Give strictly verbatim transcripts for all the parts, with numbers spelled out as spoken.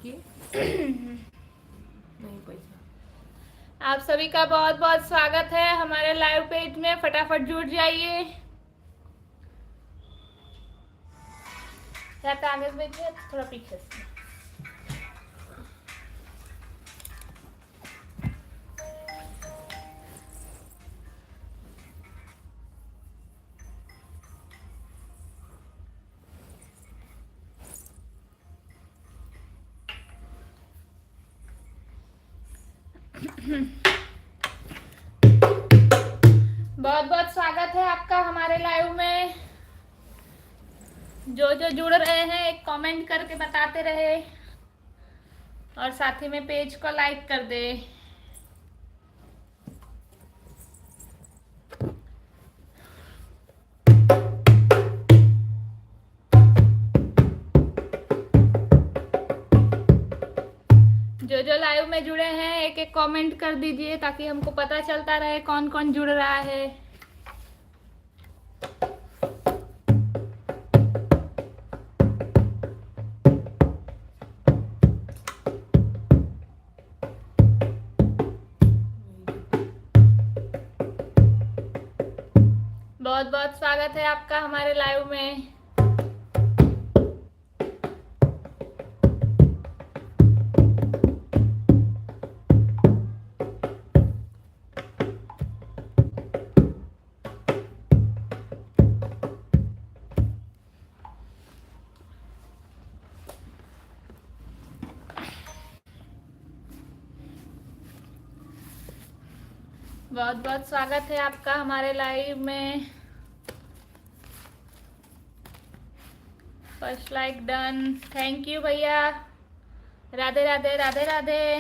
नहीं पैसा। आप सभी का बहुत बहुत स्वागत है हमारे लाइव पेज में। फटाफट जुड़ जाइए। या तो आगे से बैठिए, थोड़ा पीछे से। बहुत बहुत स्वागत है आपका हमारे लाइव में। जो जो जुड़ रहे हैं, एक कमेंट करके बताते रहे और साथ ही में पेज को लाइक कर दे। जो जो लाइव में जुड़े हैं, एक एक कमेंट कर दीजिए, ताकि हमको पता चलता रहे कौन कौन जुड़ रहा है। बहुत बहुत स्वागत है आपका हमारे लाइव में। बहुत बहुत स्वागत है आपका हमारे लाइव में। फर्स्ट लाइक डन, थैंक यू भैया। राधे राधे, राधे राधे,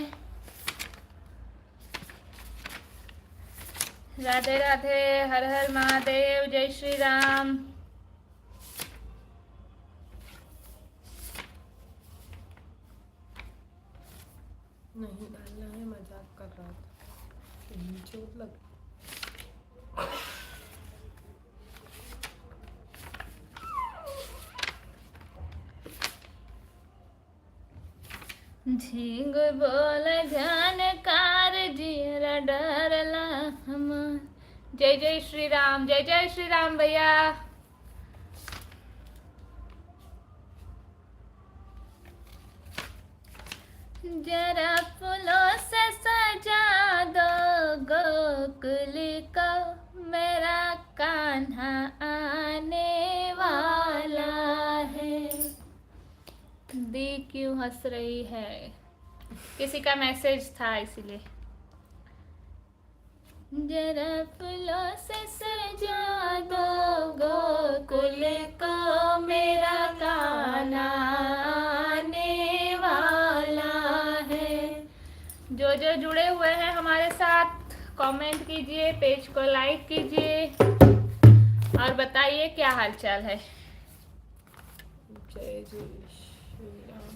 राधे राधे, हर हर महादेव, जय श्री राम। नहीं डालना है, मजाक कर रहा था। चोट लग। झिंगुर बोल झनकार जियरा डरला हमार। जय जय श्री राम, जय जय श्री राम भैया। जरा फूलों से सजा दो गोकुल को, मेरा कान्हा आने वाला है। दी क्यों हंस रही है? किसी का मैसेज था इसीलिए। जरा फूलों से सजा दो गोकुल को, मेरा कान्हा आने वाला है। जो जो जुड़े हुए हैं हमारे साथ, कमेंट कीजिए, पेज को लाइक कीजिए और बताइए क्या हालचाल है। जय जय श्री राम।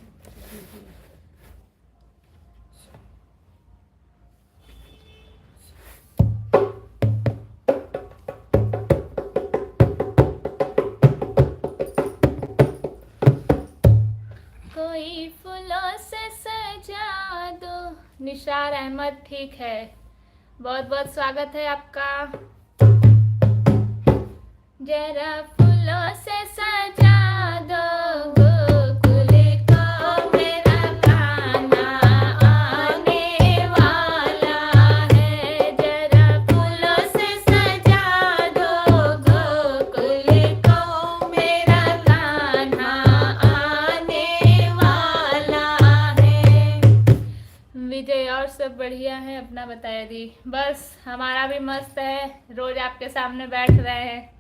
कोई फूलों से सजा दो। निसार अहमद, ठीक है, बहुत बहुत स्वागत है आपका। जरा फूलों से सजा दो गोकुल को, मेरा कान्हा आने वाला है। जरा फूलों से सजा दो गोकुल को, मेरा कान्हा आने वाला है। विजय, और सब बढ़िया है, अपना बताया दी। बस हमारा भी मस्त है, रोज आपके सामने बैठ रहे हैं।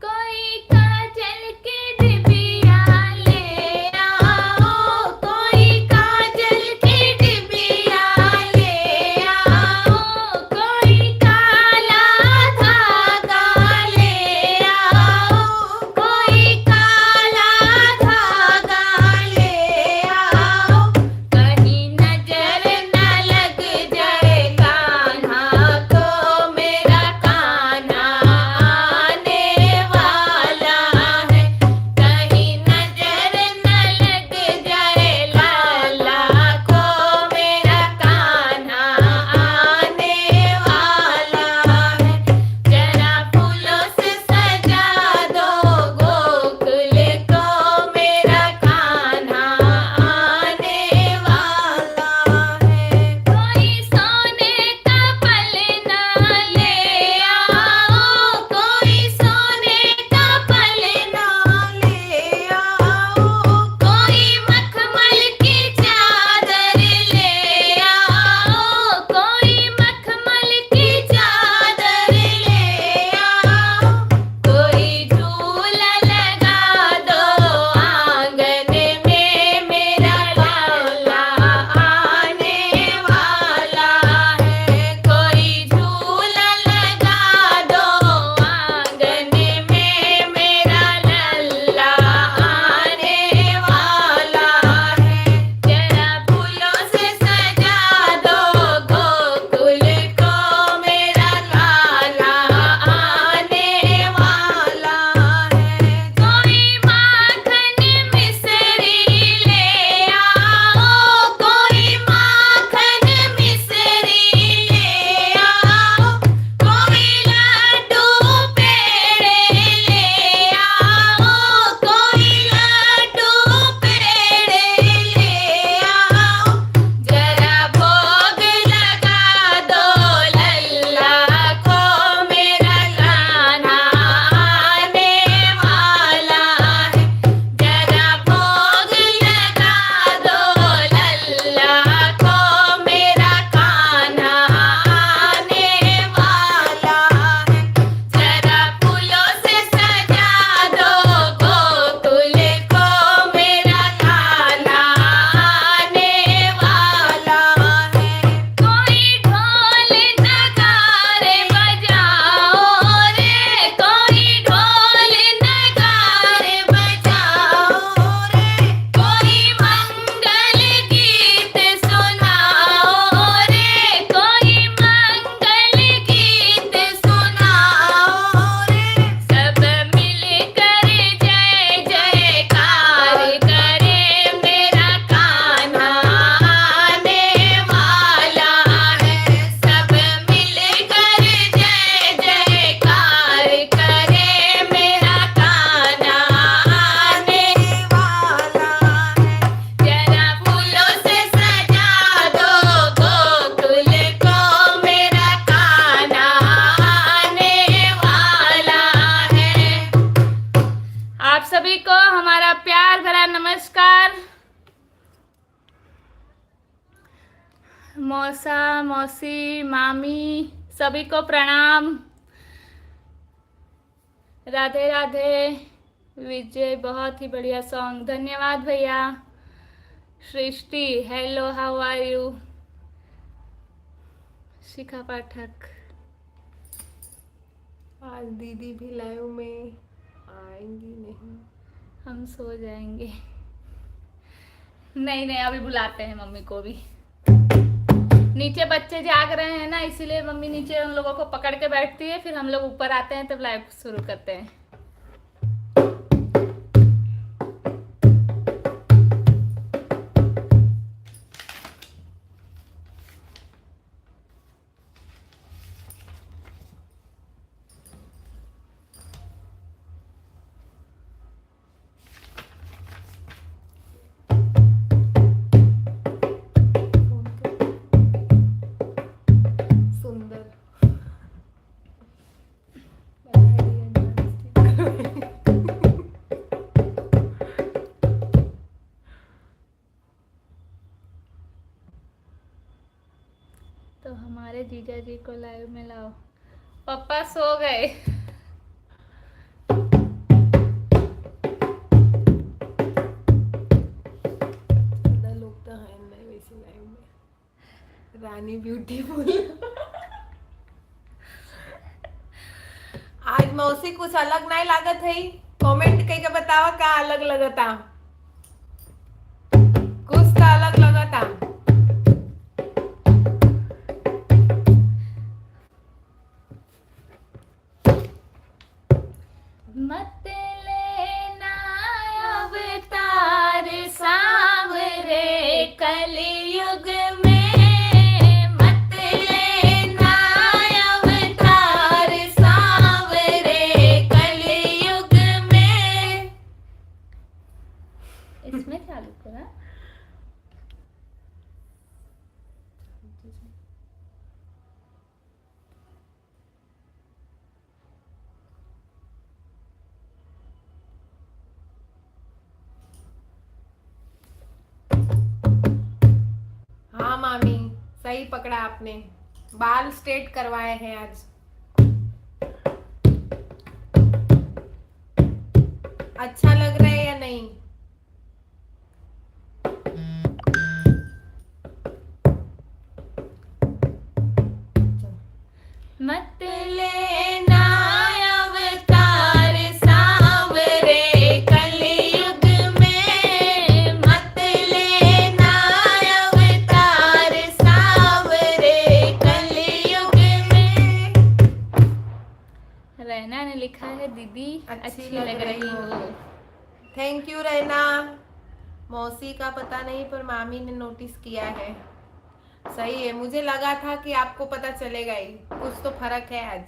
कोई काजल की डिबिया ले आओ, कोई काजल की डिबिया ले आओ, कोई काला धागा ले आओ, कोई काला धागा ले आओ, कहीं नजर न लग जाए सभी को हमारा प्यार भरा नमस्कार। मौसा, मौसी, मामी, सभी को प्रणाम। राधे राधे। विजय, बहुत ही बढ़िया song, धन्यवाद भैया। सृष्टि, hello, how are you? शिखा पाठक। आज दीदी भी live में आएंगी नहीं? हम सो जाएंगे। नहीं, नहीं, अभी बुलाते हैं मम्मी को भी। नीचे बच्चे जाग रहे हैं ना, इसीलिए मम्मी नीचे उन लोगों को पकड़ के बैठती है, फिर हम लोग ऊपर आते हैं, तब live शुरू करते हैं। सुंदर। तो हमारे जीजा जी को live में लाओ। पापा सो गए। ज्यादा लोग तो हैं नहीं वैसे live में। रानी beautiful। आज मौसी कुछ अलग नहीं लागत है, comment कइके बतावा का अलग लगता, कुछ तो अलग लगता। मत लेना अवतार सांवरे कलयुग में, मत लेना अवतार सांवरे कलयुग में। इसमें चालू करा। हाँ मामी, सही पकड़ा आपने, बाल straight करवाए हैं आज। अच्छा लग रहा है या नहीं? मत लेना अवतार सांवरे कलयुग में, मत लेना अवतार सांवरे कलयुग में। रहना ने लिखा है, दीदी अच्छी अच्छी लग लग रही रही हो। हो। Thank you रहना। मौसी का पता नहीं, पर मामी ने notice किया है। सही है, मुझे लगा था कि आपको पता चलेगा ही। कुछ तो फर्क है आज।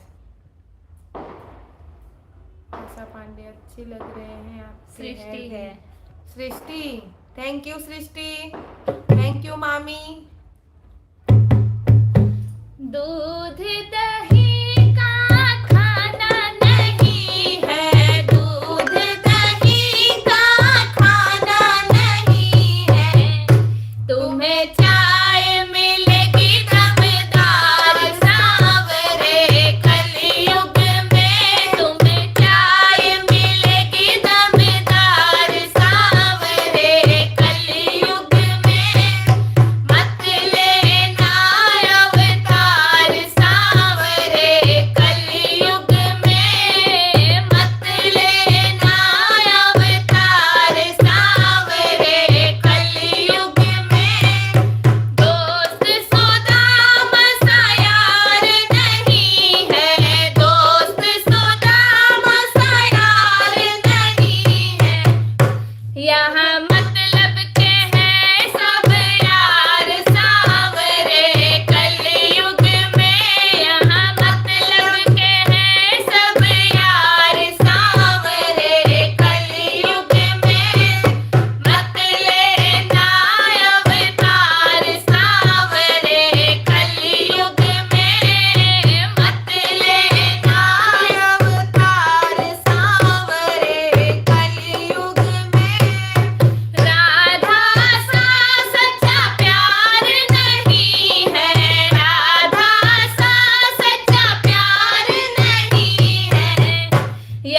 आशा पांडे अच्छी लग रहे हैं आपके सृष्टि hair है। Side। सृष्टि, thank you सृष्टि, thank you मामी। दूध दही का खाना नहीं है, दूध दही का खाना नहीं है, तुम्हें चाय मिलेगी दमदार सांवरे कलयुग में, तुम्हें चाय मिलेगी दमदार सांवरे कलयुग में। मत लेना अवतार सांवरे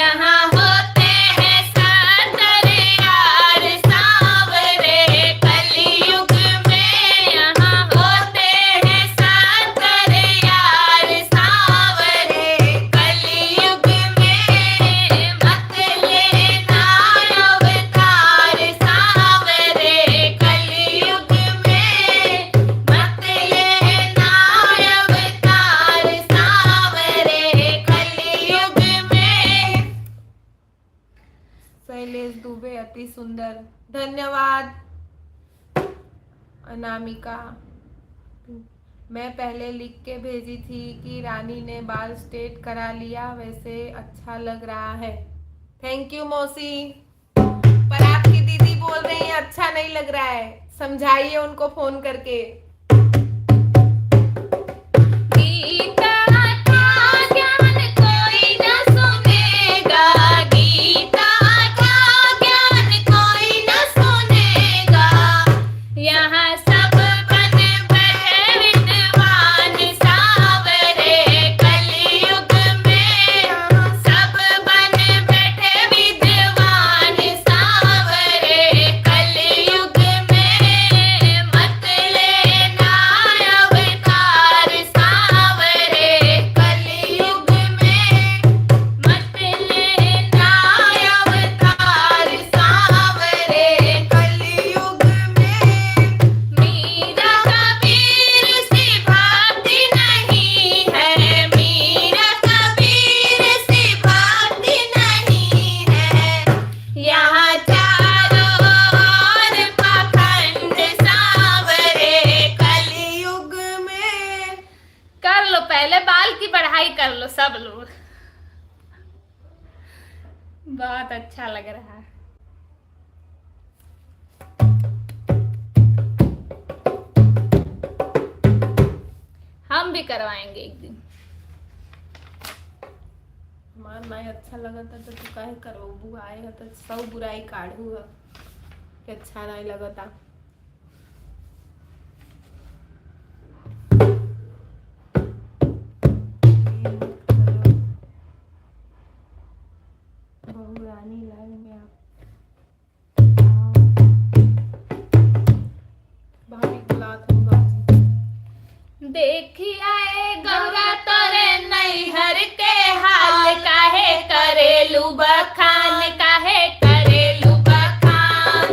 यहाँ होते हैं सत्तर यार सांवरे कलयुग में, यहाँ होते हैं सत्तर यार सांवरे कलयुग में, मत लेना अवतार सांवरे कलयुग में, मत लेना अवतार सांवरे कलयुग में। शैलेश दुबे, अति सुंदर, धन्यवाद। अनामिका, मैं पहले लिख के भेजी थी कि रानी ने बाल स्ट्रेट करा लिया, वैसे अच्छा लग रहा है। Thank you मौसी, पर आपकी दीदी बोल रही है अच्छा नहीं लग रहा है, समझाइए उनको फोन करके। गीता का ज्ञान कोई न सुनेगा, गीता का ज्ञान कोई न सुनेगा। यहाँ सब बन बैठे विद्वान सांवरे कलयुग में, सब बन बैठे विद्वान सांवरे कलयुग में, मत लेना अवतार सांवरे कलयुग में, मत लेना अवतार सांवरे कलयुग में। मीरा कबीर सी भक्ति नहीं है, मीरा कबीर सी भक्ति नहीं है। यहाँ चारों ओर पाखंड सांवरे कलयुग में। कर लो, पहले बाल की बढ़ाई कर लो सब लोग। बहुत अच्छा लग रहा है। हम भी करवाएंगे एक दिन। हमार नाई अच्छा लगता तो तू काहे करवाबू? आए ह तो सब बुराई काढ़ू ह कि अच्छा नाई लगता। बहू रानी लाल में आप भाभी बुलात हो बाबूजी। देखिया ए गौरा तोरे नैहर के हाल, काहे करेलू बखान, काहे करेलू बखान।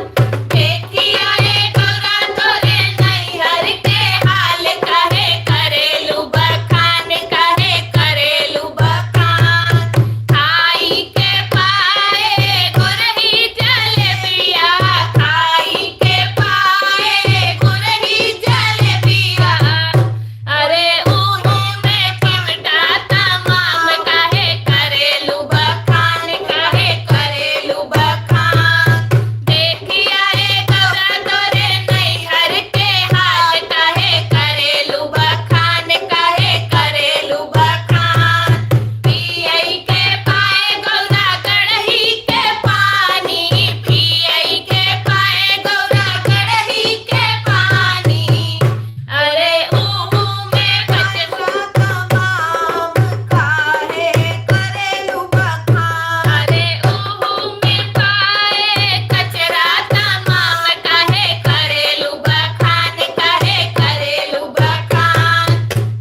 देखिया ए गौरा तोरे नैहर के हाल, काहे करेलू बखान, काहे करेलू बखान। खाई के पाए गुरही जलेबिया, खाई के पाए गुरही जलेबिया। अरे ओहू में चिमटा तमाम, काहे करेलू बखान, काहे करेलू बखान। देखिया ए गौरा तोरे नैहर के हाल, काहे करेलू बखान, काहे करेलू बखान। पियई के पाए गौरा गड़ही के पानी, पियई के पाए गौरा गड़ही के पानी। अरे ओहू में कचरा तमाम, काहे करेलू बखान। अरे ओहू में पाए कचरा तमाम, काहे करेलू बखान, काहे करेलू बखान।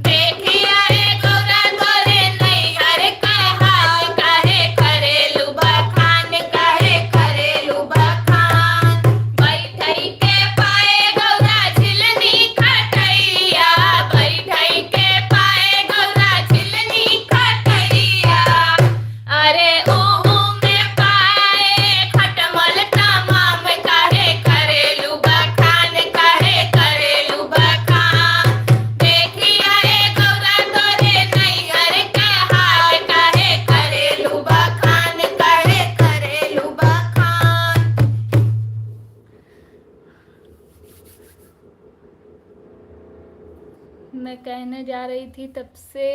देखिया ए गौरा तोरे नैहर के हाल, काहे करेलू बखान, काहे करेलू बखान। बैठई के पाए गौरा झिलनी खटैया, बैठई के पाए गौरा झिलनी खटैया। अरे ओहू में पाए खटमल तमाम, काहे करेलू बखान, काहे करेलू बखान। देखिया ए गौरा तोरे नैहर के हाल, काहे करेलू बखान, काहे करेलू बखान। मैं कहने जा रही थी तब से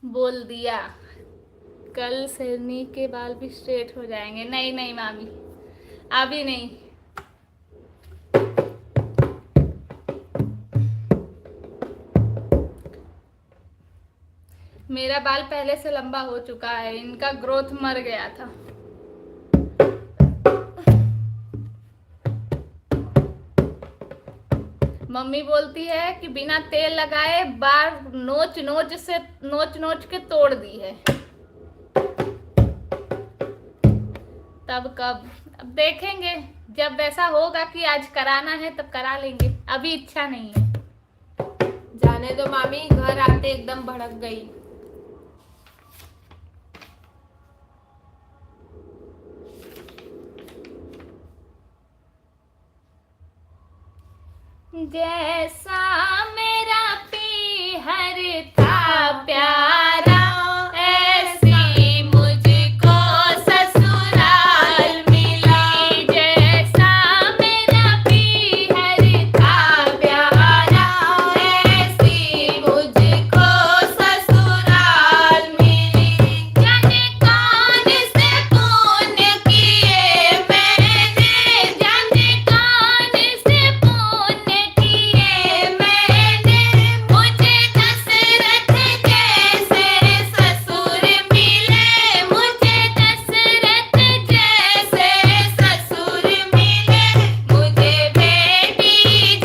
बोल दिया, कल शेरनी के बाल भी स्ट्रेट हो जाएंगे। नहीं, नहीं मामी, अभी नहीं। मेरा बाल पहले से लंबा हो चुका है, इनका ग्रोथ मर गया था। मम्मी बोलती है कि बिना तेल लगाए बाल नोच नोच से, नोच नोच के तोड़ दी है। तब कब, अब देखेंगे, जब वैसा होगा कि आज कराना है तब करा लेंगे, अभी इच्छा नहीं है। जाने दो मामी, घर आते एकदम भड़क गई। जैसा मेरा पीहर था प्यारा, ऐसी मुझको ससुराल मिली। जैसा मेरा पीहर था प्यारा, ऐसी मुझको ससुराल मिली। जाने कौन से पुण्य किए मैंने, जाने कौन से पुण्य किए मैंने, मुझे दशरथ जैसे ससुर मिले, मुझे दशरथ जैसे ससुर मिले, मुझे बेटी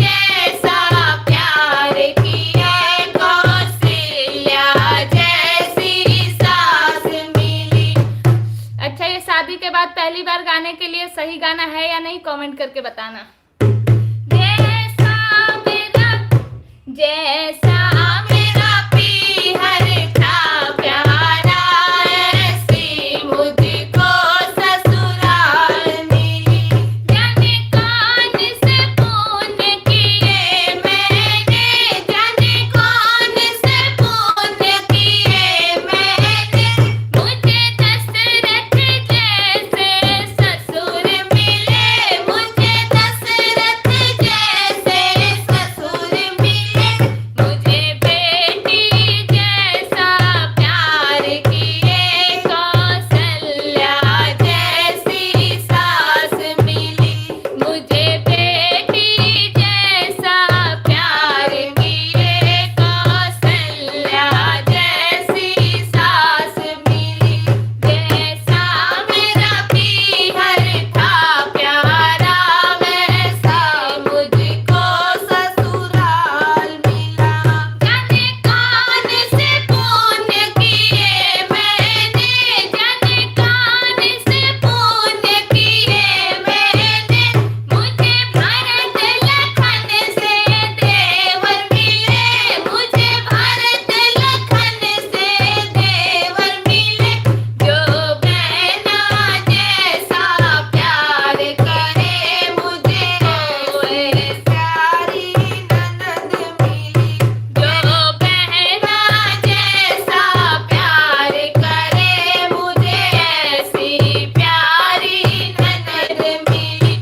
जैसा प्यार किए, कौशल्या जैसी सास मिली। अच्छा, ये शादी के बाद पहली बार गाने के लिए सही गाना है या नहीं, कमेंट करके बताना। जैसा मेरा, जैसा मेरा पीहर था प्यारा, ऐसी मुझको ससुराल मिली। जाने कौन से पुण्य किए मैंने, जाने कौन से पुण्य किए मैंने, मुझे दशरथ जैसे ससुर मिले, मुझे दशरथ जैसे ससुर मिले, मुझे बेटी जैसा प्यार किए, कौशल्या जैसी सास मिली। मुझे बेटी जैसा प्यार किए, कौशल्या जैसी सास मिली। जैसा मेरा पीहर था प्यारा, वैसा मुझको ससुराल मिला। जाने कौन से पुण्य किए मैंने, जाने कौन से पुण्य किए मैंने, मुझे भरत लखन से देवर मिले, मुझे भरत लखन से देवर मिले, जो बहना जैसा प्यार करे मुझे, ओए प्यारी ननद मिली। जो बहना जैसा प्यार करे मुझे, ऐसी प्यारी ननद मिली।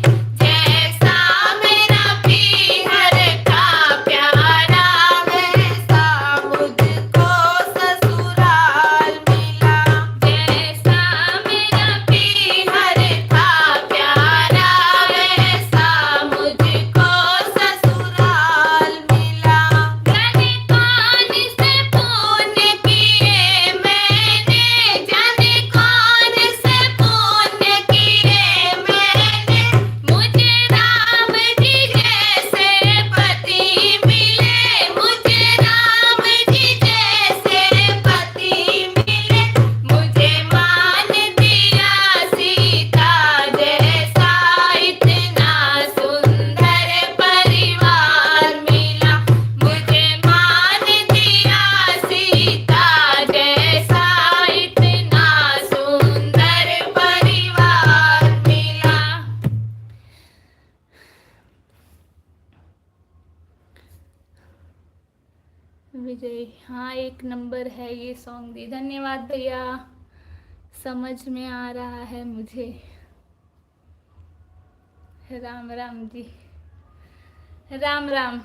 जैसा मेरा पीहर था प्यारा, वैसा मुझको ससुराल मिला। जैसा मेरा पीहर था प्यारा, वैसा मुझको ससुराल मिला। जाने कौन से पुण्य किए मैंने, जाने कौन से पुण्य किए मैंने, मुझे राम जी जैसे पति मिले, मुझे राम जी जैसे पति मिले, मुझे मान दिया सीता जैसा इतना सुंदर परिवार मिला, मुझे मान दिया सीता जैसा इतना सुंदर परिवार मिला। विजय, हाँ, एक नंबर है ये सॉन्ग भी। धन्यवाद भैया, समझ में आ रहा है मुझे। राम राम जी, राम राम।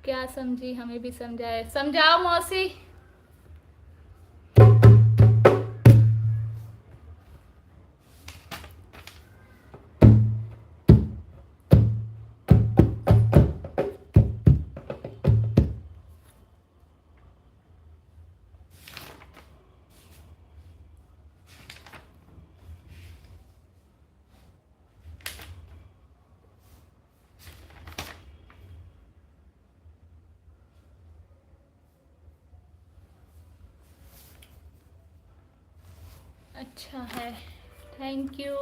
क्या समझी, हमें भी समझाए, समझाओ मौसी। अच्छा है, thank you।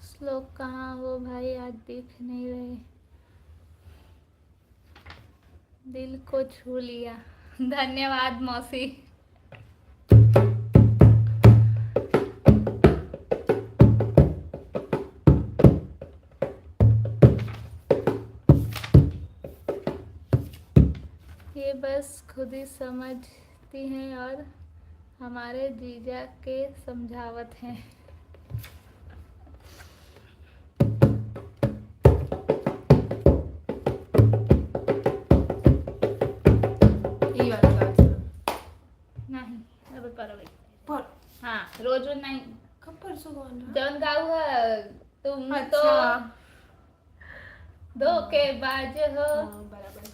श्लोक कहाँ हो भाई, आज दिख नहीं रहे। दिल को छू लिया। धन्यवाद मौसी। ये बस खुद ही समझती हैं और हमारे जीजा के समझावत हैं। ई वाला गाना। नहीं, अब पर भाई। पर हाँ, रोज रोज नहीं। कब परसों गाना? जौन गाऊ है तुम तो अच्छा। धोखेबाज हो। हाँ, बराबर।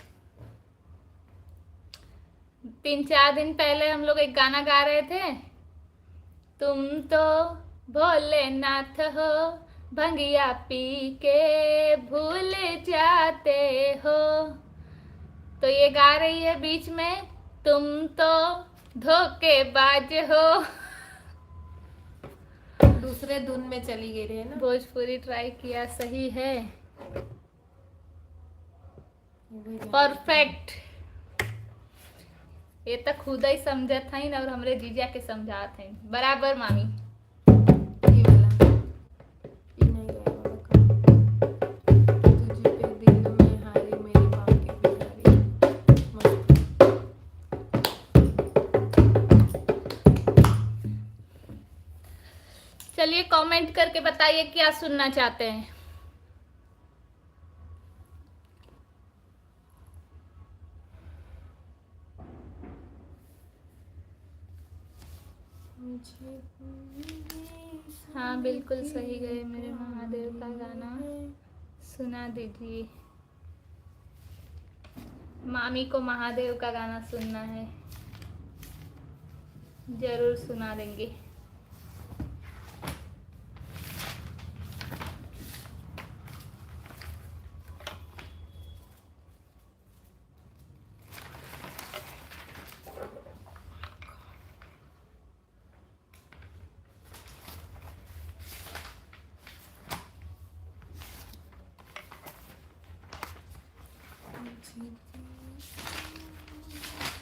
तीन चार दिन पहले हम लोग एक गाना गा रहे थे, तुम तो भोलेनाथ हो, भंगिया पी के भूल जाते हो। तो ये गा रही है बीच में, तुम तो धोखेबाज हो। दूसरे धुन में चली गई रहे ना। भोजपुरी try किया, सही है। वही गाना। Perfect। ये तो खुद ही समझत हईन और हमरे जीजा के समझात हईन। बराबर मामी। ये वाला। ये नहीं गाया बाबा का। तुझे पे दिल में हारी मेरे पाँव की पुजारी। मस्त। चलिए comment करके बताइए क्या सुनना चाहते हैं। हाँ, बिल्कुल सही गए मेरे महादेव का गाना सुना दीजिए। मामी को महादेव का गाना सुनना है, जरूर सुना देंगे।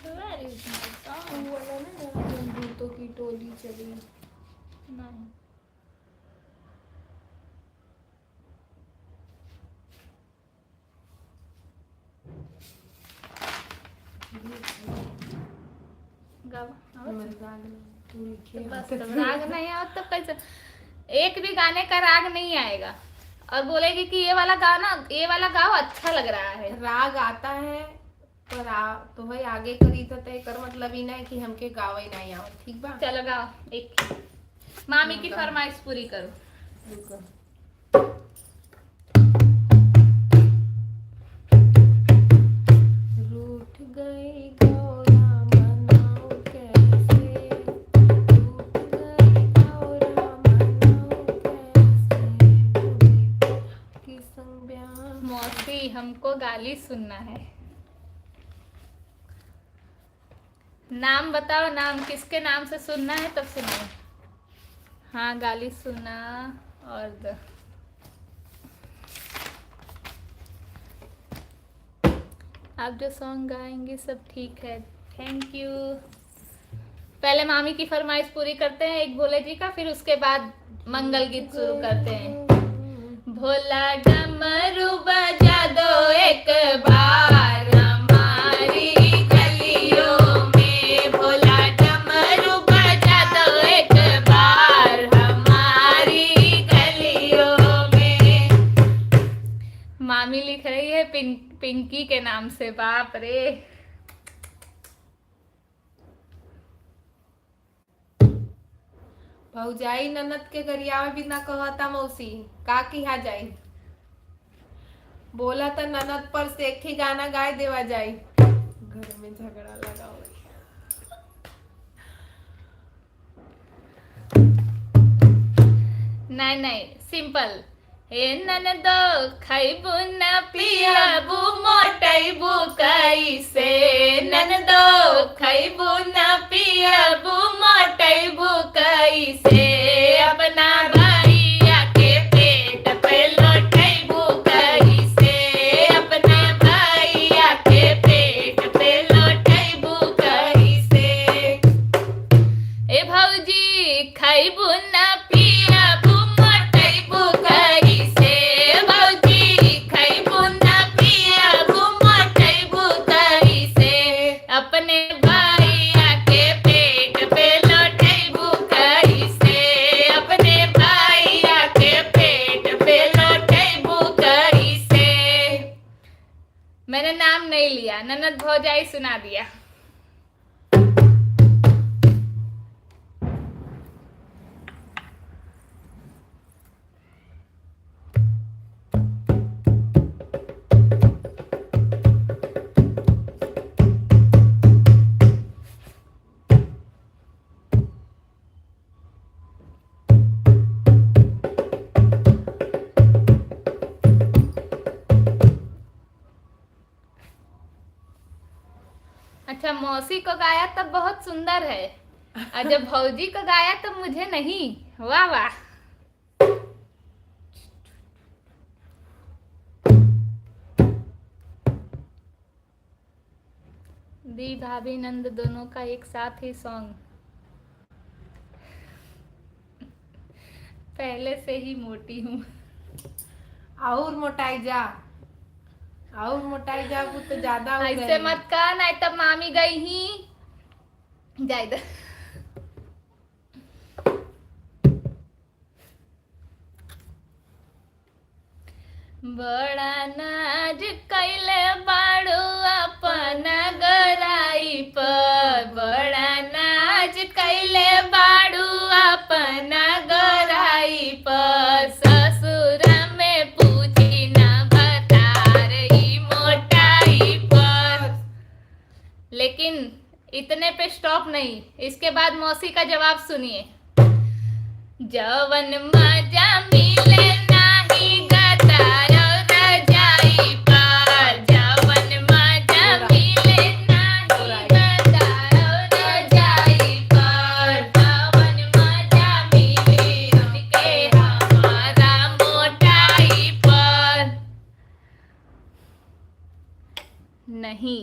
Where is my song? वो वाला ना, जहाँ पे भूतों की टोली चली। नहीं। गावा, आवा। हमर राग नहीं, तू लिखे तो बस, आते। तब राग नहीं आवत, तब कैसे? एक भी गाने का राग नहीं आएगा। और बोलेगी कि ये वाला गाना, ये वाला गाओ, अच्छा लग रहा है। राग आता है, पर आ, तो भाई आगे करी था, तो एकर मतलब ई ना है कि हमके गावे नहीं आवत, ठीक बा? चलो गाओ एक। मामी की हाँ, गाओ। फरमाइश पूरी करो। रुको। रूठ गई गौरा मनाओ कैसे, रूठ गई गौरा मनाओ कैसे, भूले की संग ब्याह। मौसी, हमको गाली सुनना है। नाम बताओ, नाम किसके नाम से सुनना है तब सुनाओ। हाँ, गाली सुना और द-, आप जो song गाएंगे सब ठीक है। Thank you। पहले मामी की फरमाइश पूरी करते हैं एक भोले जी का, फिर उसके बाद मंगल गीत शुरू करते हैं। भोला डमरू बजा दो एक बार हमारी गलियों में, भोला डमरू बजा दो एक बार हमारी गलियों में। मामी लिख रही है पिं-, पिंकी के नाम से, बाप रे। भौजाई ननद के गरियावे बिना कहता मौसी, का किहा जाई? बोला त ननद पर से एक ही गाना गाए देवा जाई। घर में झगड़ा लगा हुआ है। नहीं, नहीं, simple। ए ननदो, खैबू ना पियबू, मोटैबू कैसे? ननदो, खैबू ना पियबू, मोटैबू कैसे? अपना भैया के पेट पे लोटैबू कैसे? अपना भैया के पेट पे लोटैबू कैसे? ए भौजी, खैबू ना पियबू, मोटैबू कैसे? भौजी, खैबू ना पियबू, मोटैबू कैसे? अपने भैया के पेट पे लोटैबू कैसे? अपने भैया के पेट पे लोटैबू कैसे? मैंने नाम नहीं लिया, ननद भौजाई सुना दिया। अच्छा, मौसी को गाया तब बहुत सुंदर है, और जब भौजी को गाया तब मुझे नहीं। वाह, वाह। दी भाभी नंद दोनों का एक साथ ही song। पहले से ही मोटी हूँ। और मोटाई जा, और मोटाई जा, वो तो ज्यादा हो ऐसे गए। मत कह, नहीं तब मामी गई ही। जाए दे। बड़ा नाज कैले बाड़ू अपन गोराई पर, बड़ा नाज कैले बाड़ू अपन गोराई पर, ससुर में पूछी ना भतार ई मोटाई पर। लेकिन इतने पे stop नहीं, इसके बाद मौसी का जवाब सुनिए। जवन मजा मिले नाही गद्दा और रजाई पर, जवन मजा मिले नाही गद्दा और रजाई पर, जवन मजा मिले उनके हमारा मोटाई पर। नहीं,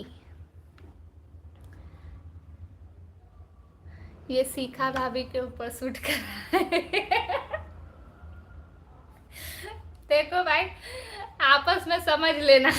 ये शिखा भाभी के ऊपर shoot करा है। देखो भाई, आपस में समझ लेना।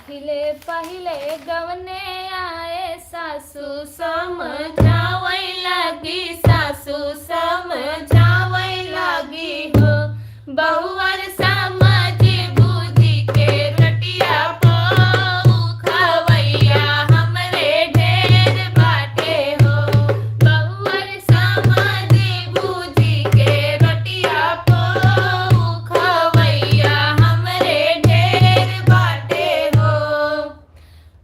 पहिले पहिले गवने आए सासू समझावै लागी, सासू समझावै लागी हो। बहुअर समझ बूझी के रोटिया पोऊ खवैया हमरे ढेर बाटे हो। बहुअर समझ बूझी के रोटिया पोऊ खवैया हमरे ढेर बाटे हो।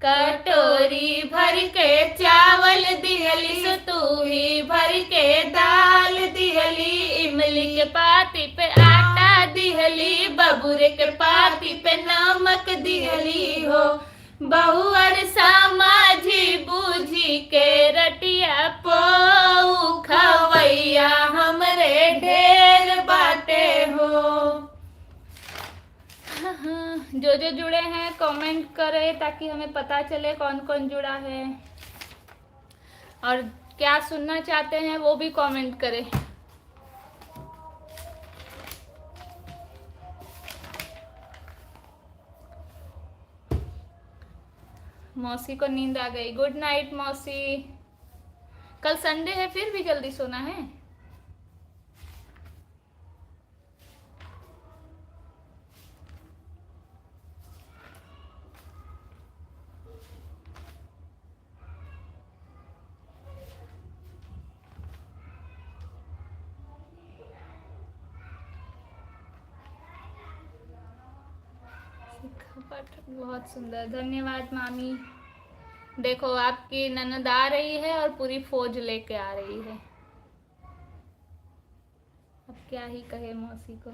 कटोरी भर के चावल दिहली, सतुही भर के दाल दिहली, इमली के पाती पे आटा दिहली, बबुरे के पाती पे नमक दिहली हो। बहुअर समझी बूझी के रोटिया पोऊ खवैया हमरे ढेर बाटे हो। जो जो जुड़े हैं comment करें ताकि हमें पता चले कौन कौन जुड़ा है और क्या सुनना चाहते हैं वो भी comment करें। मौसी को नींद आ गई। Good night मौसी। कल Sunday है फिर भी जल्दी सोना है। शिखा पाठक, बहुत सुंदर, धन्यवाद मामी। देखो, आपकी ननद आ रही है और पूरी फौज लेके आ रही है। अब क्या ही कहे मौसी को।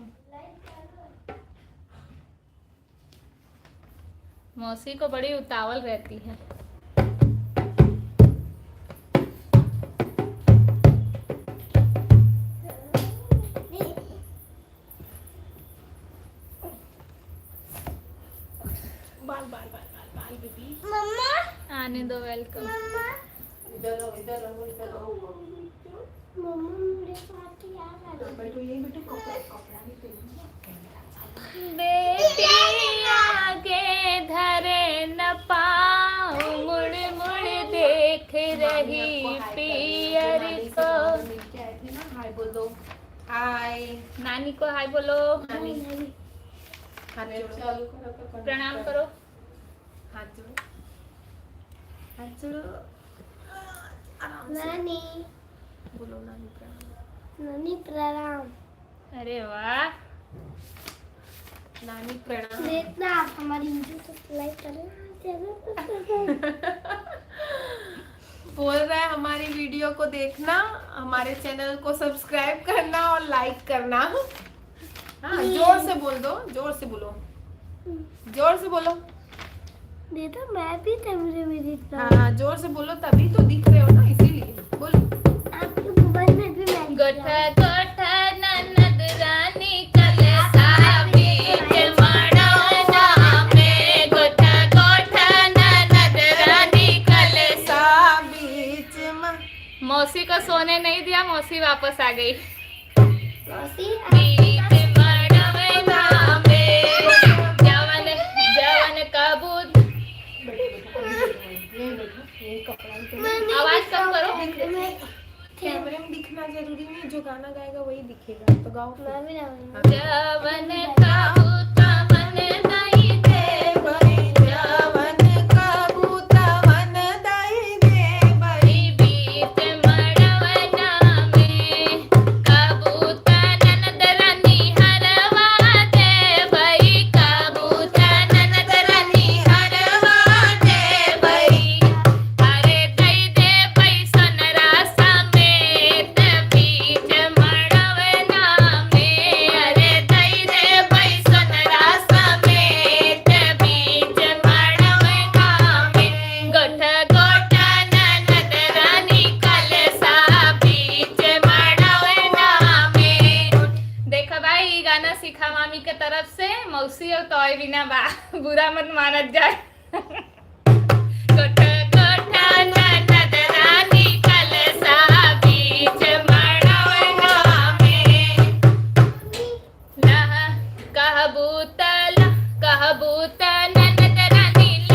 मौसी को बड़ी उतावल रहती है। बाल, बाल, बाल, बाल, बाल, बेबी। मम्मा। आने दो, welcome। मम्मा। इधर आओ, इधर आओ, इधर आओ। मम्मा, मेरे साथ ही आ रहा है। बैठो, यहीं बैठो, कपड़ा, कपड़ा नहीं पहनूंगा। बेटी आगे धरे न पाँव, मुड़ मुड़ देख रही पियर को। नानी को हाय बोल दो। हाय। नानी को हाय बोलो। नानी। हाथ जोड़ो। प्रणाम करो। हाथ जोड़ो। हाथ जोड़ो। आराम से। नानी। बोलो नानी प्रणाम। नानी प्रणाम। अरे वाह। नानी प्रणाम। देखना आप हमारी video को like करें, channel को subscribe। बोल रहा है हमारी video को देखना, हमारे channel को subscribe करना और like करना। हाँ, जोर से बोल दो, जोर से बोलो, जोर से बोलो। देखो, मैं भी कैमरे में दिख रहा हूँ। हाँ, जोर से बोलो, तभी तो दिख रहे हो ना, इसीलिए। बोलो। आपके मोबाइल में भी मैं दिख रहा हूँ। गोठा गोठा ननद रानी कलसा बीच मड़वना में, गोठा गोठा ननद रानी कलसा बीच म- मौसी को सोने नहीं दिया, मौसी वापस आ गई। मौसी, बीच मड़वना में, जवन, जवन कबूत- मम्मी, आवाज कम करो। मैं कैमरे में दिखना जरूरी नहीं, जो गाना गाएगा वही दिखेगा, तो गाओ फिर। मैं भी गाऊंगी। हाँ। जवन कबूत तवन दई देबई, जवन कबूत तवन दई देबई, बीच मड़वना में कबूत ननद रानी हरवा देबई, कबूत ननद रानी हरवा देबई। अरे दई देबई सोनरा समेत बीच मड़वना में। अरे दई देबई सोनरा समेत बीच मड़वना में। गोठ गोठ ननद रानी कलसा बीच मड़वना में। देखा भाई, ई गाना शिखा मामी के तरफ से मौसी और तोय बिना बा, बुरा मत मानत जाए। गोठ गोठ ननद रानी कलसा बीच मड़वना में। लह-, कहबू त ल-, कहबू त ननद रानी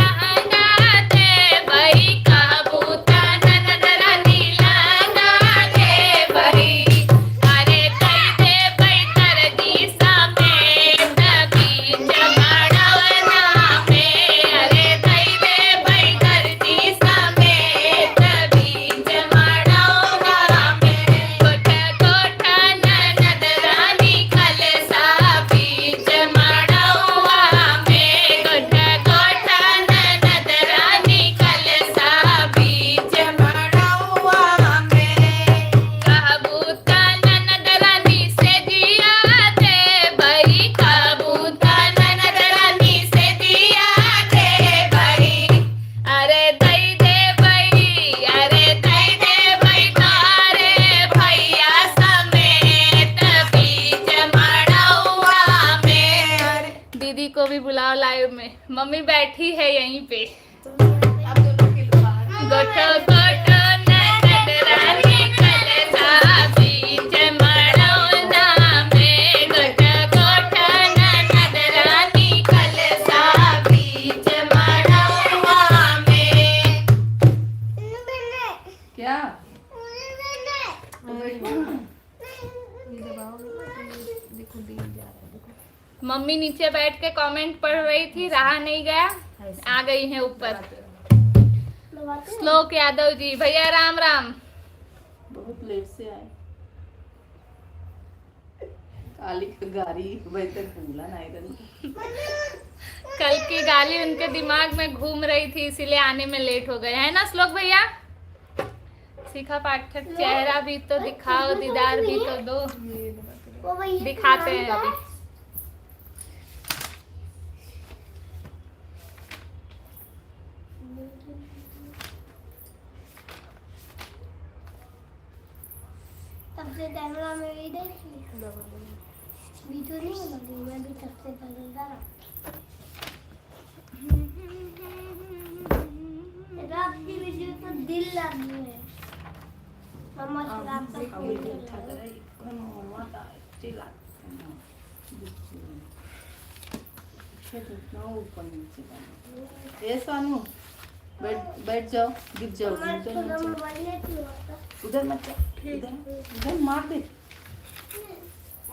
मम्मी बैठी है यहीं पे। अब दोनों के बाहर। गोठो गोठो ननद रानी कलसा बीच मड़ौना में, गोठो गोठो ननद रानी कलसा बीच मड़ौना में। क्या? ये दबाओ, देखो, दिल जा रहा है, देखो। मम्मी नीचे बैठ के कमेंट पढ़ रही थी, रहा नहीं गया, ऐसे। आ गई हैं ऊपर। दबाते हैं। श्लोक यादव जी, भैया राम राम। बहुत लेट से आए। काली का गाड़ी वही तक भूला नहीं रही। कल की गाली उनके दिमाग में घूम रही थी, इसीलिए आने में लेट हो गए, है ना श्लोक भैया? शिखा पाठक, चेहरा भी तो दिखाओ, दीदार भी तो दो। वो वही दिखाते हैं अभी। तब से कैमरा में भी देख ली। वीडियो नहीं बनाती, मैं भी तब से पहले डाला। रात की वीडियो तो दिल लागी है। मम्मा से रात तक अब फोन ये कर रहा है। मम्मा का अच्छी लागत है ना। फिर इतना ऊपर नीचे करना। ए सानू, बैठ, बैठ जाओ, गिर जाओ, मम्मा गिर जाओ थोड़ा नीचे। मोबाइल लेती हो तो। उधर मत जा, इधर, इधर मार दे।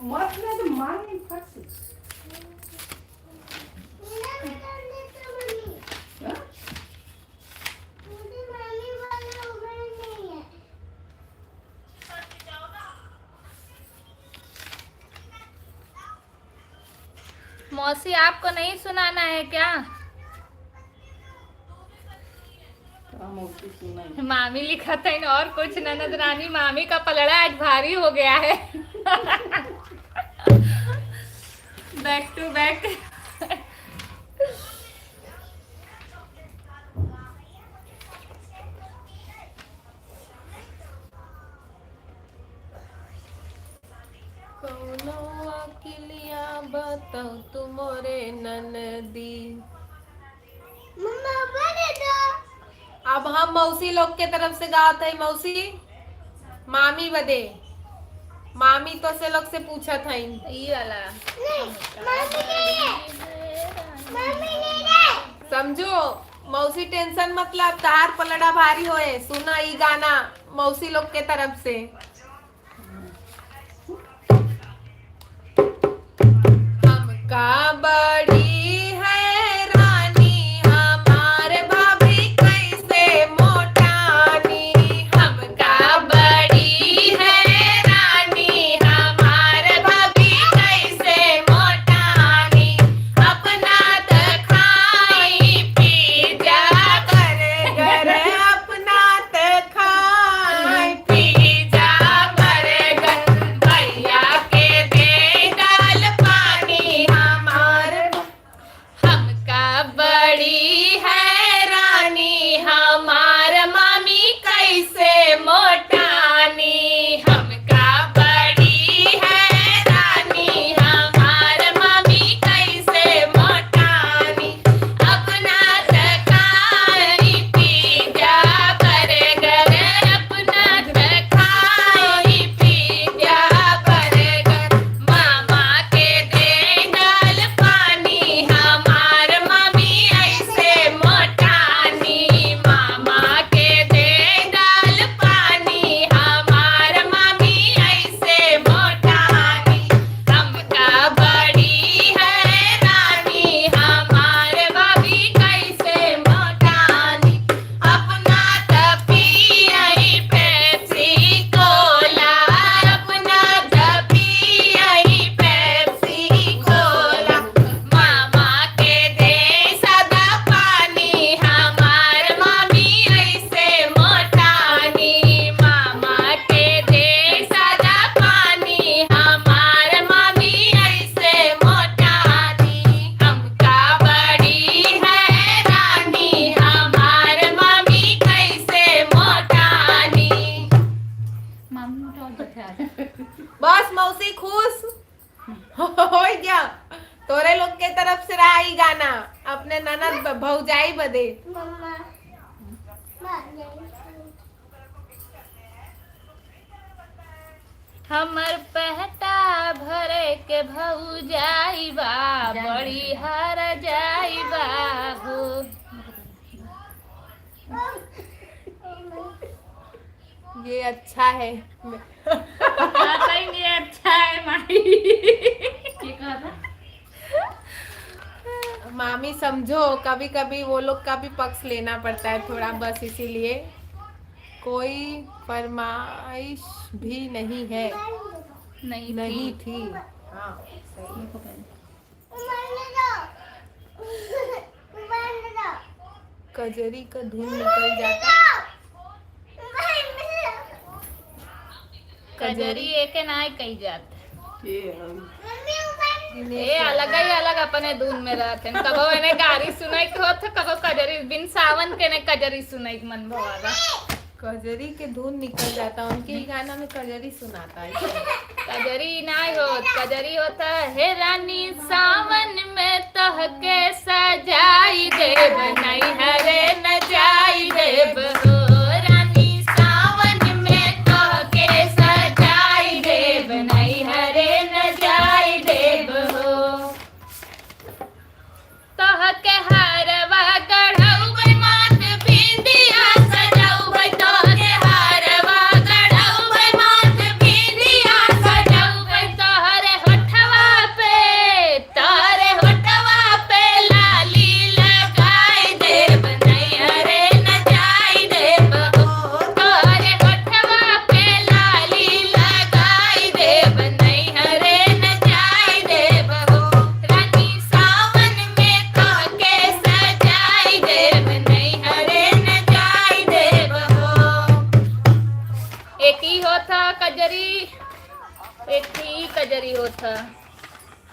मत ना तो मार नहीं फट से। इधर बैठ जाओ, नहीं तो मम्मी। हाँ? मौसी, आपको नहीं सुनाना है क्या? हाँ, मौसी सुनाई। मामी लिखत है और कुछ ननद रानी, मामी का पलड़ा आज भारी हो गया है। Back to back। कौनो अकिलिया बताओ तू मोरे ननदी। मम्मा, बोले दो। अब हम मौसी लोग के तरफ से गावत है, मौसी, मामी बदे, मामी तो से लोग से पूछत है। ई वाला। नहीं, मामी नहीं है। मामी नहीं है। समझो, मौसी टेंशन मत ला, तहार पलड़ा भारी होए। सुना ई गाना मौसी लोग के तरफ से। हमका बड़ी हैरानी हमार भाभी कैसे मोटानी, हमका बड़ी हैरानी हमार भाभी कैसे मोटानी, अपना त खाई पिज्जा बर्गर, अपना त खाई पिज्जा बर्गर, भैया के दे दाल पानी हमार भौजाई बदे। मम्मा। हमर पहटा भरे के भौजाई बा, बड़ी हर जाई बा हो। ये अच्छा है। हाँ, सही में ये अच्छा है, माई। ये कहा था? मामी समझो, कभी-कभी वो लोग का भी पक्ष लेना पड़ता है थोड़ा, बस इसीलिए। कोई फरमाइश भी नहीं है। नहीं नहीं थी। थी। हाँ, सही। कजरी का धुन निकल जाता। कजरी एके नाय कही जात। ए, अलग ही अलग अपने धुन में रहते हैं। कबो एने गारी सुनाई के होत, कबो कजरी, बिन सावन के ने कजरी सुनाई के मन भवाला। कजरी के धुन निकल जाता, उनके ही गाना में कजरी सुनाता है। कजरी नाय होत, कजरी होता, "हे रानी सावन में तोहके सजाई देब, नैहरे न जाई देब हो, रानी सावन में तोहके सजाई देब, नैहरे न जाई देब हो।" तोहके हारवा गढ़उबै, माथ बिंदिया सजउबै, तोहके हारवा गढ़उबै, माथ बिंदिया सजउबै, तोहरे होठवा पे, तोहरे होठवा पे लाली लगाई देब, नैहरे न जाई देब हो, तोहरे होठवा पे लाली लगाई देब, नैहरे न जाई देब हो। रानी सावन में तोहके सजाई देब, नैहरे न जाई देब हो। एक ही होत ह कजरी, एक ही कजरी होत ह।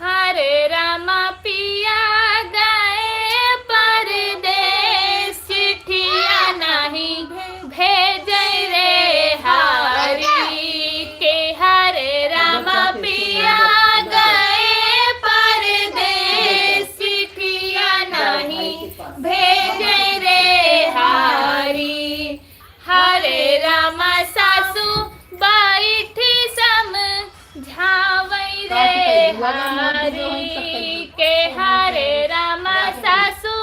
हरे रामा पिया गए परदेस, चिट्ठिया नहीं भेजै रे हारी के। हरे रामा पिया गए परदेस, चिट्ठिया नहीं भेजै रे हारी। हरे रामा सासू बैठी समझावै रे हारी के। हरे रामा सासू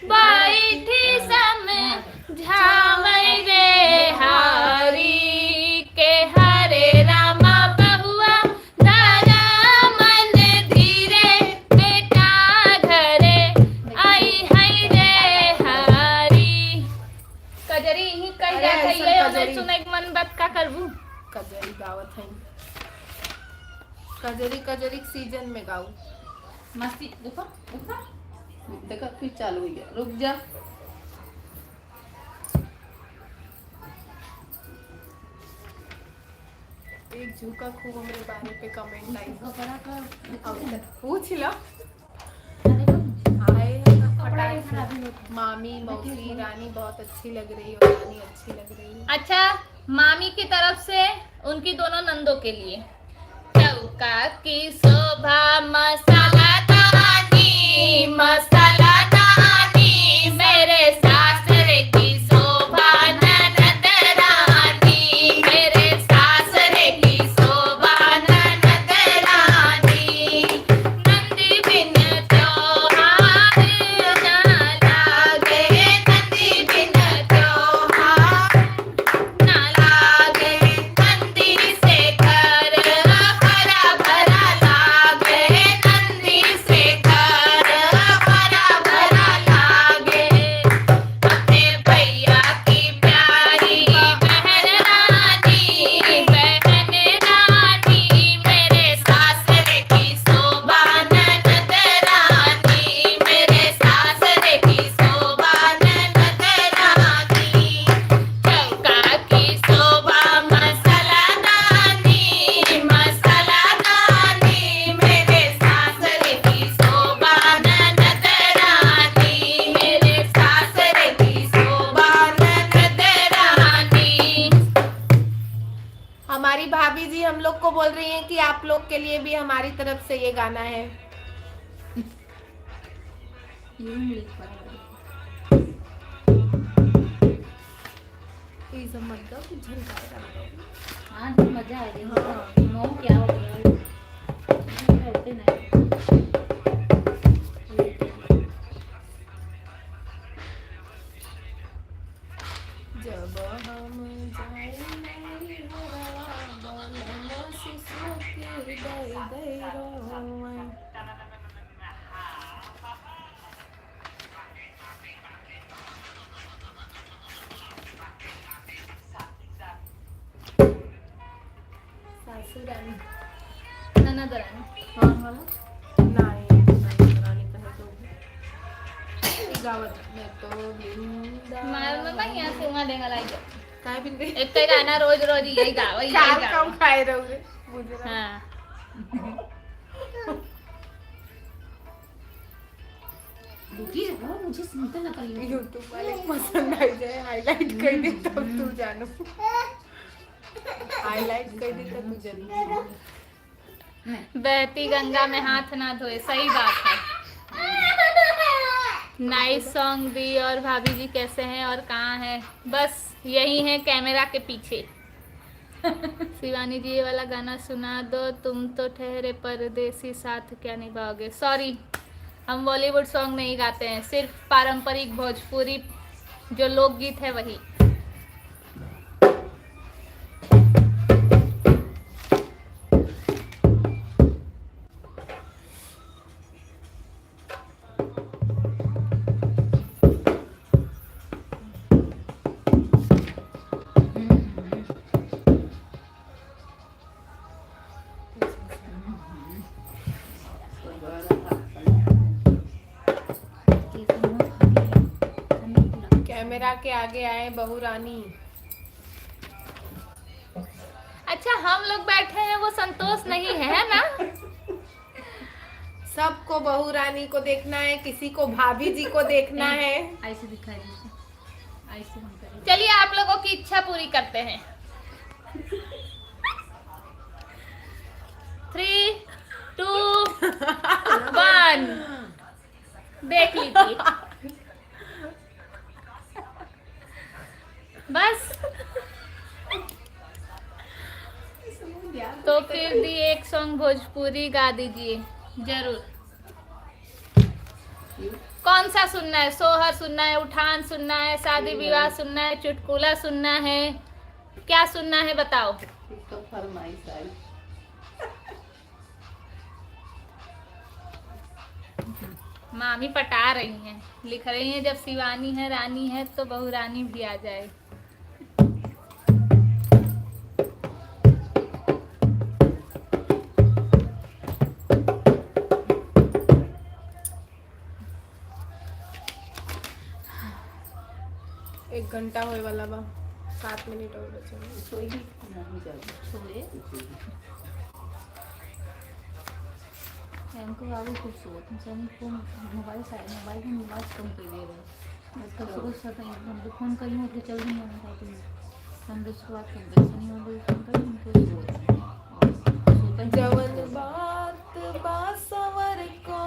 बैठी समझावै रे हारी के। हरे रामा बहुआ धरा मन धीरे, बेटा घरे अइहै रे हारी। कजरी इही कही अरे, जात है, ऐसन ये हमें कजरी। सुनै के मन बात का करबू? कजरी गावत है। कजरी, कजरी के सीजन में गाऊ। मस्ती, देखो, देखो। देखो, फिर चालू हो गया। रुक जा। एक झुका खूब हमरे बारे पे कमेंट आई। अब पूछ लो। आए हैं तो फटाक से। मामी, मौसी, रानी बहुत अच्छी लग रही हो, रानी अच्छी लग रही हो। अच्छा, मामी की तरफ से उनकी दोनों नंदों के लिए। चौका की शोभा मसाला दानी, मसाला दानी, मेरे सासरे की शोभा ननद रानी, मेरे सासरे की शोभा ननद रानी। नंदी बिन त्योहार ना लागे, नंदी बिन त्योहार ना लागे, नंदी से घर हरा भरा लागे, नंदी से घर हरा भरा लागे। अपने भैया की प्यारी बहन रानी, बहन रानी, मेरे सासरे की शोभा ननद रानी, मेरे सासरे की शोभा ननद रानी। चौका की शोभा मसाला दानी, मसाला दानी, मेरे सासरे की शोभा ननद रानी, मेरे सासरे की शोभा ननद रानी। हमारी भाभी जी हम लोग को बोल रही हैं कि आप लोग के लिए भी हमारी तरफ से ये गाना है। ये भी लिख पा रहा है। सब मत गाओ, कुछ झनकाए का ना गाओ। हाँ, तो मजा आ गई। हाँ। मऊ क्या हो गया? होते नहीं। जब हम जाई नैहरवा, बलम सुसुकी दई दई रोवे। सासू रानी। ननद रानी। हाँ, हाँ। नाही, ननद रानी कहे तो ई गावत, मैं तो बिंदा। मार में भाई यहाँ से वहाँ देंगा लाई जाओ। काय बिंदे? एक तो गाना रोज रोज यही गाओ, यही चार गाओ। कम खाए रहोगे, बुझ रहा। हाँ। दुखी है ना, मुझे सुनते ना कहीं। YouTube वाले को पसंद आ जाए, highlight कर दे, तब तू जानो। Highlight कर दे, तब तू जानो। बहती गंगा में हाथ ना धोए, सही बात है। Nice song दी। और भाभी जी कैसे हैं और कहाँ हैं? बस यही हैं camera के पीछे। शिवानी जी, ये वाला गाना सुना दो, तुम तो ठहरे परदेसी, साथ क्या निभाओगे। Sorry, हम Bollywood song नहीं गाते हैं, सिर्फ पारंपरिक भोजपुरी जो लोकगीत है वही। Camera के आगे आए बहू रानी। अच्छा, हम लोग बैठे हैं, वो संतोष नहीं है, है ना? सबको बहू रानी को देखना है, किसी को भाभी जी को देखना है। ऐसे दिखाई दीजिए, ऐसे हम करेंगे। चलिए, आप लोगों की इच्छा पूरी करते हैं। Three, two, one। देख लीजिए। बस। तो फिर दी एक song भोजपुरी गा दीजिए, जरूर। कौन सा सुनना है? सोहर सुनना है, उठान सुनना है, शादी विवाह सुनना है, चुटकुला सुनना है, क्या सुनना है बताओ? इसका फरमाइश आई। मामी पटा रही हैं, लिख रही हैं, जब शिवानी है, रानी है, तो बहू रानी भी आ जाए। एक घंटा होए वाला बा, सात मिनट और बचे बा। सोई भी नहीं जाती। सोए? हमको बाबू खूब सोत, हम सनी को मोबाइल साइड, मोबाइल में आवाज कम कर दे रहे। आजकल सुबह से तो हम तो फोन करी, उठ के चल रही हूँ, मैं कहती हूँ। हम दोस्त को बात करते हैं, सनी और फोन करी, उनको सोत। और सोता ही नहीं। जवन बात बा सवर को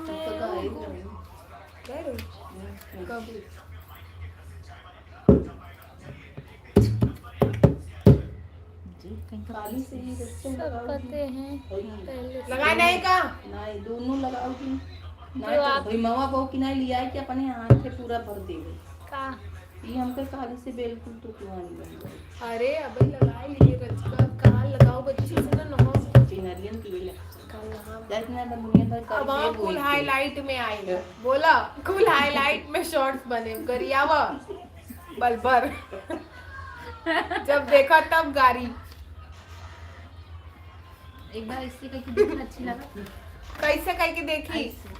मैं करो। कब? जी, कहीं का काली से ही रखते हैं, सब लगाओ पते जी। हैं, वही। पहले से। लगा नहीं का? नहीं, दोनों लगाओ जी। नहीं जो तो आप भई मवा बहू की नहीं लिया है कि अपने हाथ से पूरा भर देवे। का? ये हमके काली से बिल्कुल तो कुआं नहीं बन गई। अरे, अबे लगा लिए रजका, कहाँ लगाओ बच्ची से ना नहा। चिनरियन की भी लगा। कल नहा। दस मिनट में दुनिया भर अब करके आप बोलती। कुल highlight में आए। बोला, कुल highlight में shorts बने, गरियावा, बलबर। जब देखा तब गारी। एक बार ऐसे करके देखना अच्छी लगा। कैसे करके देखी? ऐसे।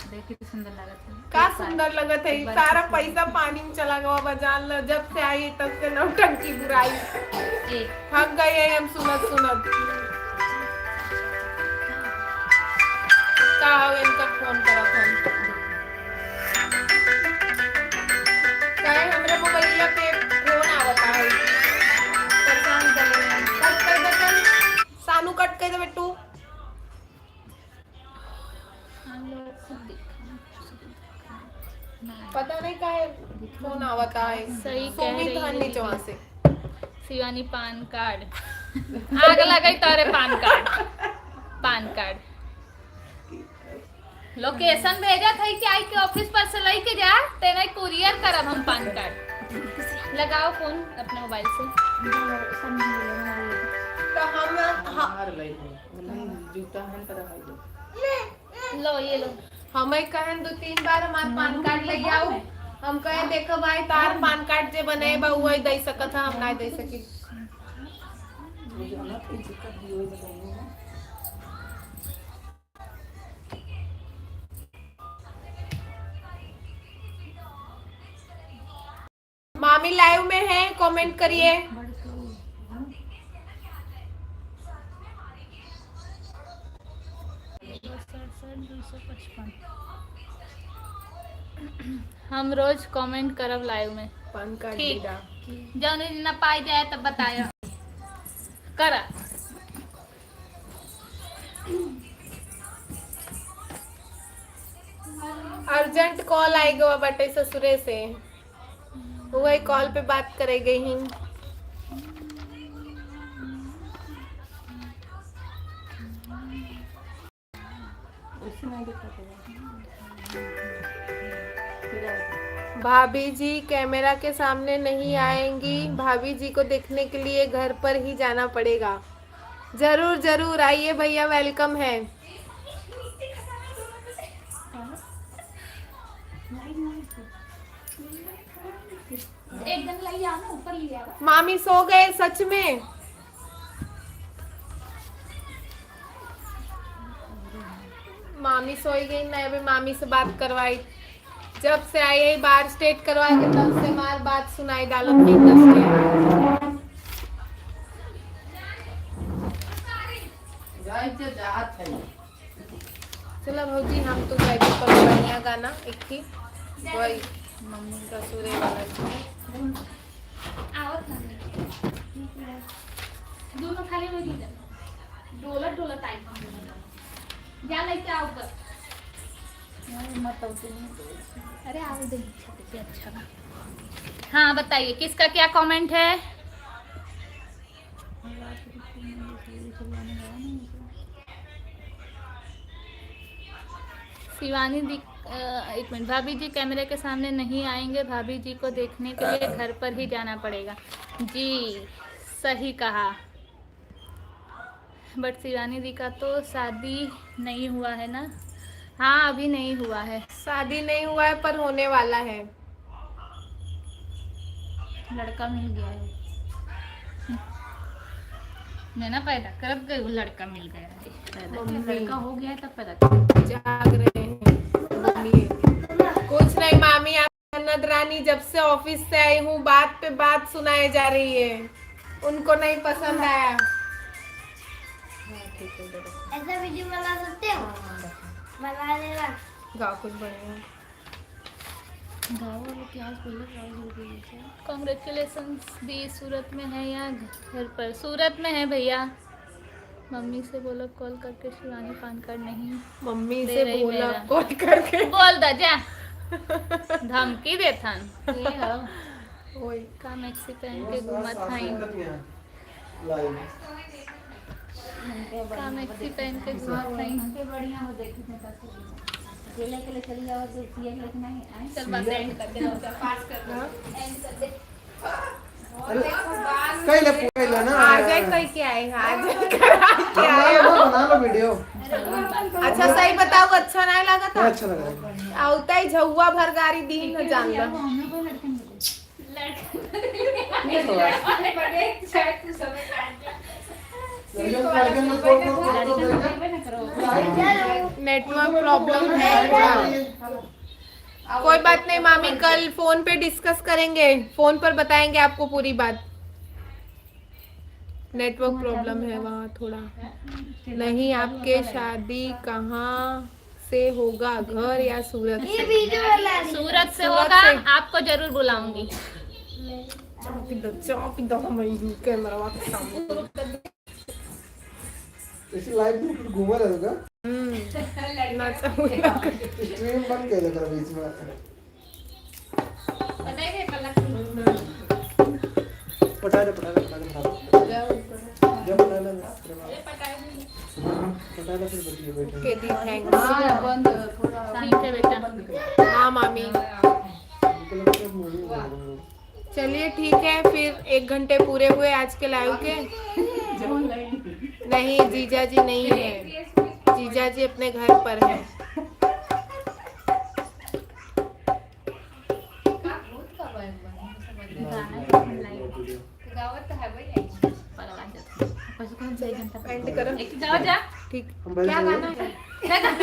देखी तो सुंदर लगत है। का एक बार, सुंदर लगत है? एक बार सारा ऐसे। पैसा पानी में चला गवा बा, जान लो, जब से आई तब से नौटंकी बुराई। एक। थक गए हैं हम सुनत सुनत। का हो इनका फोन करत हम। काहे हमरे मोबाइलिया पे फोन आवता है? परेशान कर रहे हैं। कट कर दे तन। सानू कट कर दे बेटू। पता नहीं का फोन आवता है। सही कह सुमित रही हन है निचवा दीदी। से। शिवानी पान कार्ड। आग लगे तोरे पान कार्ड। पान कार्ड। लोकेशन भेजा था कि आई के ऑफिस पर से लेके जा, तेने कुरियर करब हम पान कार्ड। लगाओ फोन अपने मोबाइल से। तो हम, हाँ। जूता हन पर रख दो। लो, ये लो। हमें कहन दो तीन बार हमार पान कार्ड ले आओ। हम कहे, "देखो भाई, तार पान कार्ड जे बने बा, वही दे सकत है, हम ना दे सकी।" मामी लाइव में है, कमेंट करिए। हम रोज कमेंट करब लाइव में। पान कार्ड ठीक। दीदा। जौन दिन ना पाई जाए तब बताया। करा। अर्जेंट कॉल आइ गवा बाटे ससुरे से, वही कॉल पे बात करे गई ही। भाभी जी कैमरा के सामने नहीं आएंगी, भाभी जी को देखने के लिए घर पर ही जाना पड़ेगा। जरूर, जरूर आइए भैया, वेलकम है। एक दिन लई आओ ना, ऊपर ले आओ। मामी सो गए सच में। मामी सोई गई, मैं अभी मामी से बात करवाई। जब से आई है बार स्टेट करवा के, तब से मार बात सुनाई डालत नहीं, तब से। जाए के जात है। चला भौजी, हम तो जाए पर बढ़िया गाना एक ही, वही मम्मी का सुरे वाला। आवत ना। दोनों खाली हो गई। डोलत डोलत आई हम दोनों। जा लेके आओ ऊपर। अरे आओ दे, अच्छा, अच्छा। हाँ, बताइए, किसका क्या कमेंट है? शिवानी दी, अ, एक मिनट, भाभी जी कैमरे के सामने नहीं आएंगे, भाभी जी को देखने के लिए घर पर ही जाना पड़ेगा। जी, सही कहा। But शिवानी दी का तो शादी नहीं हुआ है ना? हाँ, अभी नहीं हुआ है। शादी नहीं हुआ है, पर होने वाला है। लड़का मिल गया है। मैं ना पैदा करब गई, वो लड़का मिल गया है। पैदा मम्मी। लड़का हो गया है तब पैदा कर। जाग रहे हैं। मम्मी। कुछ नहीं मामी, आप जन्नत रानी, जब से ऑफिस से आई हूँ, बात पे बात सुनाए जा रही है। उनको नहीं पसंद आया। हाँ, ठीक है, दे दो। ऐसा वीडियो बना सकते हो? हाँ, हाँ, रखो। बना लेना। गाओ कुछ बढ़िया। गाँव वालों के आज पहले गाँव जरूरी है क्या? Congratulations दी, सूरत में है या घर पर? सूरत में है भैया। मम्मी से बोलो कॉल करके शिवानी पान कार्ड नहीं मम्मी दे से रही बोला मेरा। कॉल करके। बोल दा जा। धमकी देथन। ये हो। ओए। का मैक्सी पहन के घूमत हईं? का मैक्सी पहन के घूमत हईं? हमके बढ़िया हो देखी थे, बस अकेले, अकेले चली जाओ तो सिया लेके नहीं आए। चल बस एंड कर दे, पास कर दे, हाँ? एंड कर दे। अरे, कई ले, कई ले ना। आ जाए, कई के आए, आ जाए, कई के आए। बना लो, बना लो वीडियो। अच्छा, सही बताओ, अच्छा नहीं लगा था? अच्छा लगा। आउता ही झउआ भर गारी दीन न जान लो। ये तो है। लड़कियों को, लड़कियों को फोन, फोन, फोन, फोन, फोन। Network problem है थोड़ा। कोई बात नहीं मामी, कल फोन पे डिस्कस करेंगे, फोन पर बताएंगे आपको पूरी बात। नेटवर्क प्रॉब्लम है वहाँ थोड़ा। नहीं, आपके शादी कहाँ से होगा, घर या सूरत से? सूरत से होगा, आपको जरूर बुलाऊंगी। चापी दो, चापी दो, हम यही कैमरा के सामने। ऐसे लाइव में कुछ घूमा रहेगा। हम्म। नाचा हुआ। स्ट्रीम बंद कर देगा बीच में। पटा दे, पटा दे, पटा दे, पटा दे। जा, पटा दे, पटा दे। पटा दे, फिर बतिये, बैठे। ओके दी, थैंक्स। हाँ, बंद, थोड़ा ठीक है बेटा। हाँ मामी। हमको लगता है movie बना रहे हो। चलिए ठीक है, फिर एक घंटे पूरे हुए आज के लाइव के। नहीं, जीजा जी नहीं है, जीजा जी अपने घर पर है। एंड करो। ठीक। हम बैठ क्या जाएंगे। गाना है? नहीं, नहीं।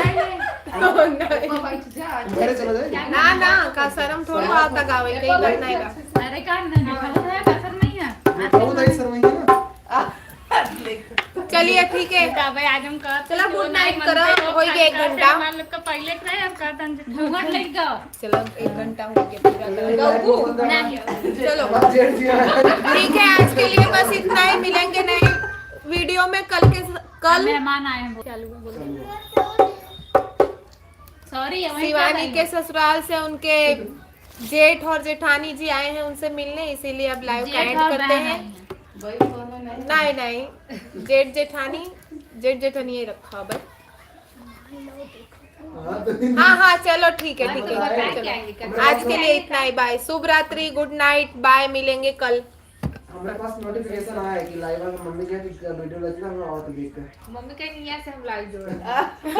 घरे चला जाए। ना, ना, का शर्म थोड़ा आता गावे, कई बात नहीं बा। अरे का नहीं, बहुत है, का शर्म नहीं है। बहुत है, शर्म नहीं है ना। चलिए, ठीक है। तो भाई, आज हम कहते चला, हैं, गुड नाइट करो, हो गया एक घंटा। हमारे लोग का पहले रहे, अब कहते हैं, घूंघट लग गया। चलो, एक घंटा हो गया पूरा। नहीं। चलो। ठीक है, आज के लिए बस इतना ही। मिलेंगे नए वीडियो में कल के, कल मेहमान आए हैं, चालू में बोलो। सॉरी, शिवानी के ससुराल से उनके जेठ और जेठानी जी आए हैं, उनसे मिलने, इसीलिए अब लाइव का एंड करते हैं। नहीं, नहीं, जेठ जेठानी, जेठ जेठानी ही रखा बस। हाँ, हाँ, चलो, ठीक है, ठीक है, चलो। आज के लिए इतना ही, बाय, शुभ रात्रि, गुड नाइट, बाय, मिलेंगे कल। हमारे पास नोटिफिकेशन आया है कि लाइव में मम्मी कहे कि वीडियो लगना है और देख कर। मम्मी कहे नहीं, यहाँ से हम लाइव जोड़।